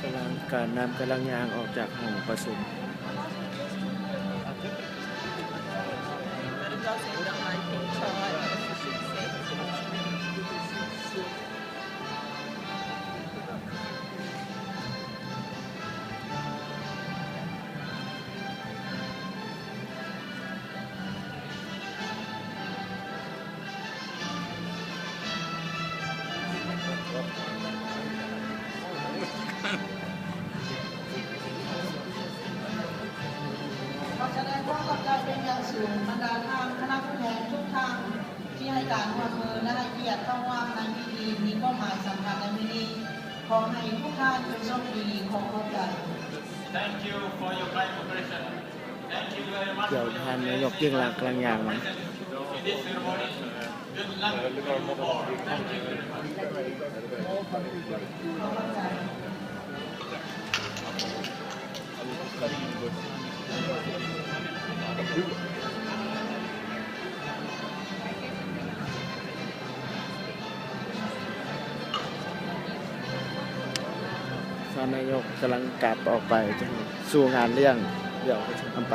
ກຳລັງ ການນຳກຳລັງຍ່າງອອກຈາກຫ້ອງປະຊຸມ. Thank you for your kind cooperation. ດຽວທ່ານນາຍົກຍິ່ງລັກກຳລັງຍ່າງມາ. ທ່ານນາຍົກກຳລັງກັບອອກໄປ ຈະສູ່ງານລ້ຽງ ດຽວຈະນຳໄປ.